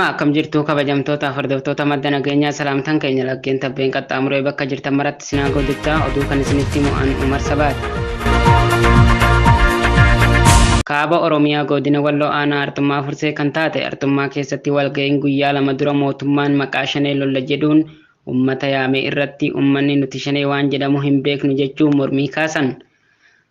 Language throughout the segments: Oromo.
Ashama akkam jirtu kabajamtoota hordoftoota madda nageenyaa salaamtaan keenya laggeen tabbeen qaxxaamuree bakka jirtan maratti sinaa godhittaa oduu kan isinitti mo'an Umar Sabaati. Kaaba Oromiyaa godina Walloo aanaa Arxummaa Fursee kan taate Arxummaa keessatti walga'iin guyyaa 2 dura mootummaan maqaa shanee lolla jedhuun uummata yaame irratti uummanni nuti shanee waan jedhamu hin beeknu jechuun mormii kaasan.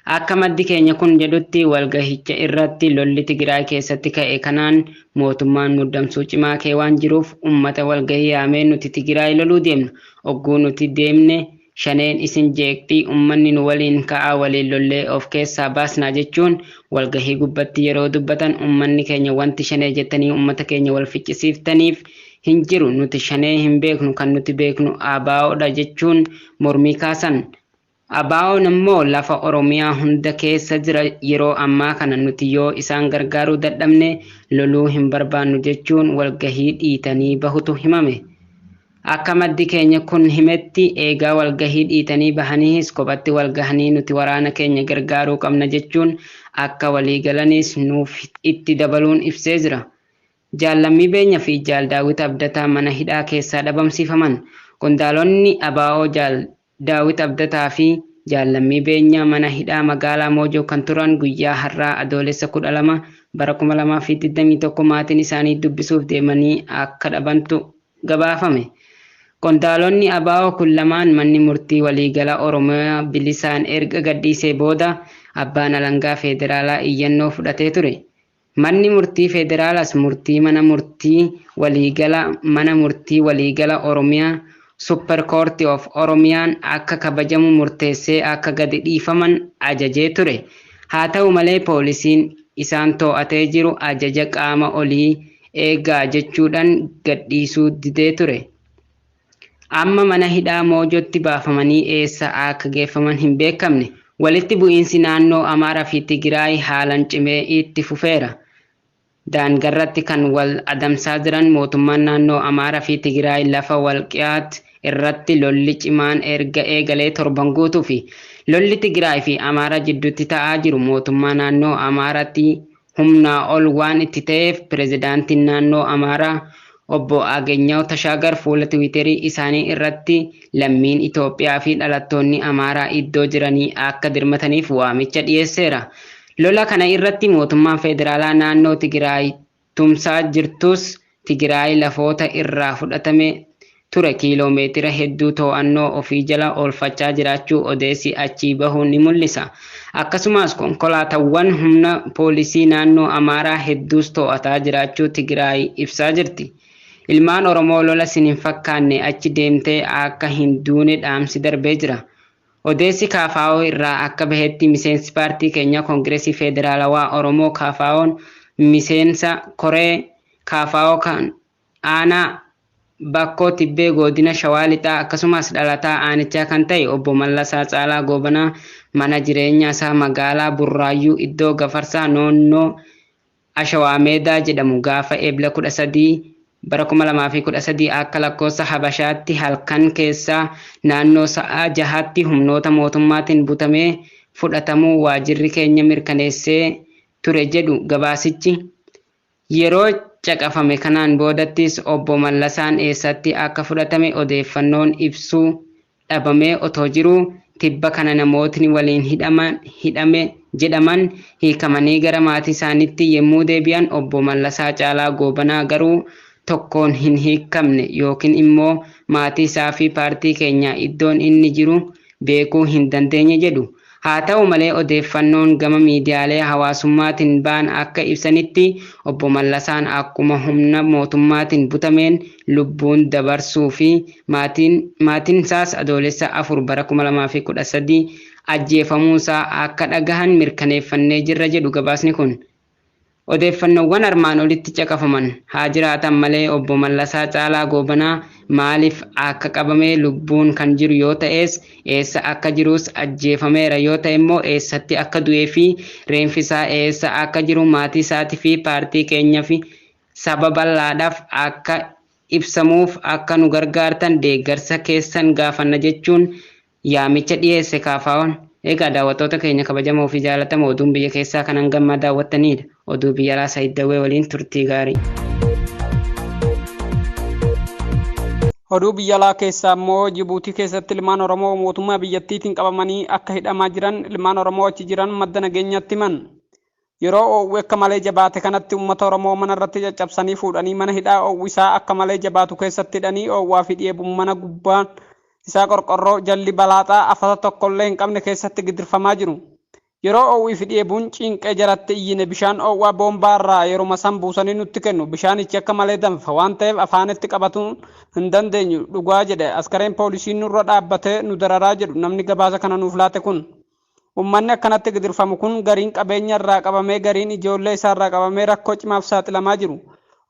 Akka maddi keenya kun jedhutti walgahicha irratti lolli Tigraay keessatti ka'e kanaan mootummaan muddamsuu cimaa kee waan jiruuf uummata walgahii yaamee nuti Tigraay loluu deemna. Ogguu nuti deemne shaneen isin jeeqxii uummanni nu waliin ka'aa waliin lollee of keessaa baasnaa jechuun walgahii gubbatti yeroo dubbatan uummanni keenya wanti shanee jettanii uummata keenya wal ficcisiiftaniif hin jiru nuti shanee hin beeknu kan nuti beeknu ABO'dha jechuun mormii kaasan. ABO'n immoo lafa Oromiyaa hunda keessa jira yeroo ammaa kana nuti yoo isaan gargaaruu dadhabne loluu hin barbaannu jechuun walgahii dhiitanii bahutu himame. Akka maddi keenya kun himetti eegaa walgahii dhiitanii bahaniis kophatti walgahanii nuti waraana keenya gargaaruu qabna jechuun akka waliigalanis nuuf itti dabaluun ibsee jira. Jaallammii Beenyaa fi Jaal Daawit Abdataa mana hidhaa keessaa dhabamsiifaman. Qondaalonni ABO Jaal Daawit Abdataa fi Jaallammii Beenyaa mana hidhaa magaalaa Moojoo kan turan guyyaa har'aa adoolessa 12 bara 2021 maatiin isaanii dubbisuuf deemanii akka dhabantu gabaafame. Qondaalonni ABO kun lamaan manni murtii waliigala Oromiyaa bilisaan erga gadhiisee booda abbaan alangaa federaalaa iyyannoo fudhatee ture. Manni murtii federaalaas murtii mana murtii waliigala mana murtii waliigala Oromiyaa Super Court of Oromiyaan akka kabajamu murteessee akka gadi dhiifaman ajajee ture. Haa ta'u malee poolisiin isaan to'atee jiru ajaja qaama olii eegaa jechuudhaan gadhiisuu didee ture. Amma mana hidhaa Moojootti baafamanii eessa akka geeffaman hin beekamne. Walitti bu'iinsi naannoo Amaaraa fi Tigraay haalaan cimee itti fufeera. Daangarratti kan wal adamsaa jiran mootummaan naannoo Amaaraa fi Tigraay lafa Walqiyaat irratti lolli cimaan erga eegalee torban guutuu fi lolli Tigraay fi Amaaraa jidduutti ta'aa jiru mootummaa naannoo Amaaraatti humnaa ol waan itti ta'eef pirezidaantiin naannoo Amaaraa obbo Agenyaw Tashaagar fuula Tiwiiterii isaanii irratti lammiin Itoophiyaa fi dhalattoonni Amaaraa iddoo jiranii akka dirmataniif waamicha dhiyeesseera. Lola kana irratti mootummaan federaalaa naannoo Tigraay tumsaa jirtus Tigraay lafoota irraa fudhatame ture kiiloomeetira hedduu to'annoo ofii jala oolfachaa jiraachuu odeessi achii bahu ni mul'isa. Akkasumas konkolaataawwan humna poolisii naannoo Amaaraa hedduus to'ataa jiraachuu Tigraay ibsaa jirti. Ilmaan Oromoo lola sin hin fakkaanne achi deemtee akka hin duune dhaamsi darbee jira. Odeessi KFO irraa akka bahetti miseensi paartii keenyaa Koongireesii Federaalawaa Oromoo KFO'n miseensa koree KFO kan aanaa Bakkoo Tibbee godina Shawaa Lixaa akkasumas dhalataa aanichaa kan ta'e obbo Mallasaa Caalaa Goobanaa mana jireenyaa isaa magaalaa Burraayyuu iddoo Gafarsaa Noonnoo Ashawaa Meedaa jedhamu gaafa Eebla 13 bara 2013 akka lakkoofsa Habashaatti halkan keessaa naannoo sa'a 6tti humnoota mootummaatiin butamee fudhatamuu waajirri keenya mirkaneessee ture jedhu gabaasichi. Yeroo caqafame kanaan boodattis obbo Mallasaan eessatti akka fudhatame odeeffannoon ibsuu dhabamee otoo jiruu tibba kana namootni waliin hidhame jedhaman hiikamanii gara maatii isaaniitti yemmuu deebi'an obbo Mallasaa Caalaa Goobanaa garuu tokkoon hin hiikamne yookiin immoo maatii isaa fi paartii keenya iddoon inni jiru beekuu hin dandeenye jedhu. Haa ta'u malee odeeffannoon gama miidiyaalee hawaasummaatiin ba'an akka ibsanitti obbo Mallasaan akkuma humna mootummaatiin butameen lubbuun dabarsuu fi maatiin isaas adoolessa 4 bara 2013 ajjeefamuusaa akka dhagahan mirkaneeffannee jirra jedhu gabaasni kun. Odeeffannoowwan armaan olitti caqafaman haa jiraatan malee obbo Mallasaa Caalaa Goobanaa maaliif akka qabame lubbuun kan jiru yoo ta'es eessa akka jirus ajjeefameera yoo ta'e immoo eessatti akka du'ee fi reenfi isaa eessa akka jiru maatii isaatii fi paartii keenyaa fi saba bal'aadhaaf akka ibsamuuf akka nu gargaartan deeggarsa keessan gaafanna jechuun yaamicha dhiyeesse KFO'n. Egaa daawwattoota keenya kabajamoo fi jaallatamoo oduun biyya keessaa kanan gammaa daawwattanidha. Oduu biyya alaa Saayid Dawwee waliin turtii gaarii. Oduu biyya alaa keessaa immoo Jibuutii keessatti ilmaan Oromoo mootummaa biyyattiitiin qabamanii akka hidhamaa jiran ilmaan Oromoo achi jiran madda nageenyaatti himan. Yeroo oowwi akka malee jabaate kanatti uummata Oromoo mana irratti caccabsanii fuudhanii mana hidhaa oowwisaa akka malee jabaatu keessatti hidhanii oowwaa fi dheebuun mana gubbaan isaa qorqorroo jalli balaaxaa afata tokkollee hin qabne keessatti gidirfamaa jiru. Yeroo oowwii fi dheebuun cinqee jalatti iyyine bishaan oowwaa boombaa irraa yeruma san buusanii nutti kennu. Bishaanichi akka malee danfa waan ta'eef afaanitti qabatuu hin dandeenyu dhugaa jedhe askareen poolisiin nurra dhaabbatee nu dararaa jedhu namni gabaasa kana nuuf laate kun. Uummanni akkanatti gidirfamu kun gariin qabeenya irraa qabamee gariin ijoollee isaa irraa qabamee rakkoo cimaaf saaxilamaa jiru.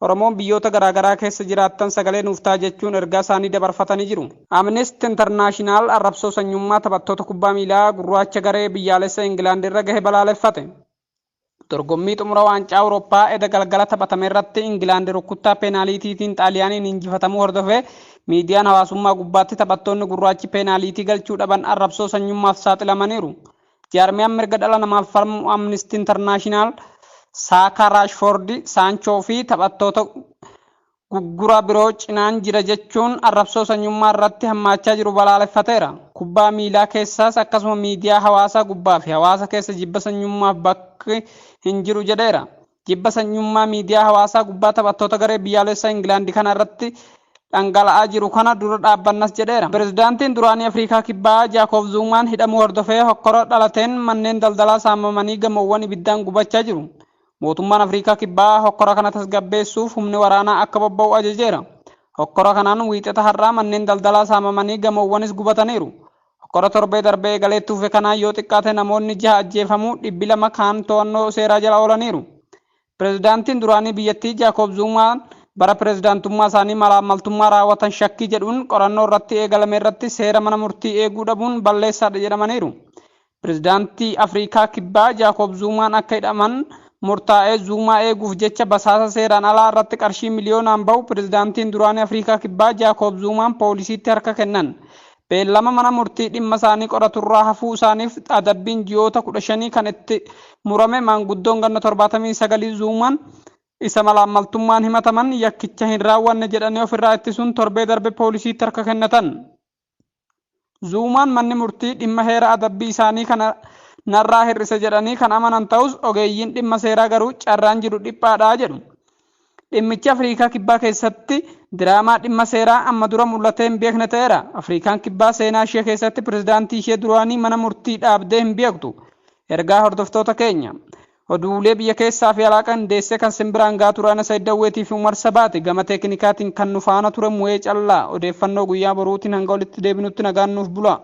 Oromoon biyyoota garaagaraa keessa jiraattan sagalee nuuf ta'a jechuun ergaa isaanii dabarfatanii jiru. Amnesty International arrabsoo sanyummaa taphattoota kubbaa miilaa gurraacha garee biyyaalessa Ingilaand irra gahe balaaleffate. Dorgommii xumura waancaa Awurooppaa eda galgala taphatame irratti Ingilaand rukuttaa peenaaliitiitiin Xaaliyaaniin injifatamuu hordofee miidiyaan hawaasummaa gubbaatti taphattoonni gurraachi peenaaliitii galchuu dhaban arrabsoo sanyummaaf saaxilamaniiru. Jaarmiyaan mirga dhala namaaf falmu Amnesty International Saakaa, Raashfoordi, Saanchoo fi taphattoota gugguraa biroo cinaan jira jechuun arrabsoo sanyummaa irratti hammaachaa jiru balaaleffateera. Kubbaa miilaa keessaas akkasuma miidiyaa hawaasaa gubbaa fi hawaasa keessa jibba sanyummaaf bakki hin jiru jedheera. Jibba sanyummaa miidiyaa hawaasaa gubbaa taphattoota garee biyyaalessaa Ingilaandi kana irratti dhangala'aa jiru kana dura dhaabbannas jedheera. Pireezidaantiin duraanii Afrikaa Kibbaa Jaakob Zuumaan hidhamuu hordofee hokkora dhalateen manneen daldalaa saamamanii gamoowwan ibiddaan gubachaa jiru. Mootummaan Afrikaa Kibbaa hokkora kana tasgabbeessuuf humni waraanaa akka bobba'u ajajeera. Hokkora kanaan wiixata har'aa manneen daldalaa saamamanii gamoowwanis gubataniiru. Hokkora torbee darbee eegalee tuufe kanaan yoo xiqqaate namoonni 6 ajjeefamuu, 200 kaan to'annoo seeraa jala oolaniiru. Pireezidaantiin duraanii biyyattii Jaakob Zuumaan bara pireezidaantummaa isaanii malaammaltummaa raawwatan shakkii jedhuun qorannoo irratti eegalame irratti seera mana murtii eeguu dhabuun balleessaadha jedhamaniiru. Pireezidaantii Afrikaa Kibbaa Jaakob Zuumaan akka hidhaman murtaa'ee Zuumaa eeguuf jecha basaasa seeraan alaa irratti qarshii miliyoonaan bahu pireezidaantiin duraanii Afrikaa Kibbaa Jaakob Zuumaan poolisiitti harka kennan. Beellama mana murtii dhimma isaanii qoraturraa hafuu isaaniif adabbiin ji'oota 15 kan itti murame maanguddoon ganna 79 Zuumaan isa malaammaltummaan himataman yakkicha hin raawwanne jedhanii ofirraa ittisuun torbee darbe poolisiitti harka kennatan. Zuumaan manni murtii dhimma heera adabbii isaanii kana narraa hir'ise jedhanii kan amanan ta'us ogeeyyiin dhimma seeraa garuu carraan jiru dhiphaadha jedhu. Dhimmichi Afrikaa Kibbaa keessatti diraamaa dhimma seeraa amma dura mul'atee hin beekne ta'eera. Afrikaan Kibbaa seenaa ishee keessatti pireezidaantii ishee duraanii mana murtii dhaabdee hin beektu. Ergaa hordoftoota keenya. Oduulee biyya keessaa fi alaa qindeessee kan simbiraan gahaa ture Ana Sayid Dawweetii fi Umar Sabaati. Gama teeknikaatiin kan nu faana ture Mu'ee Callaa. Odeeffannoo guyyaa boruutiin hanga walitti deebinutti nagaan nuuf bula.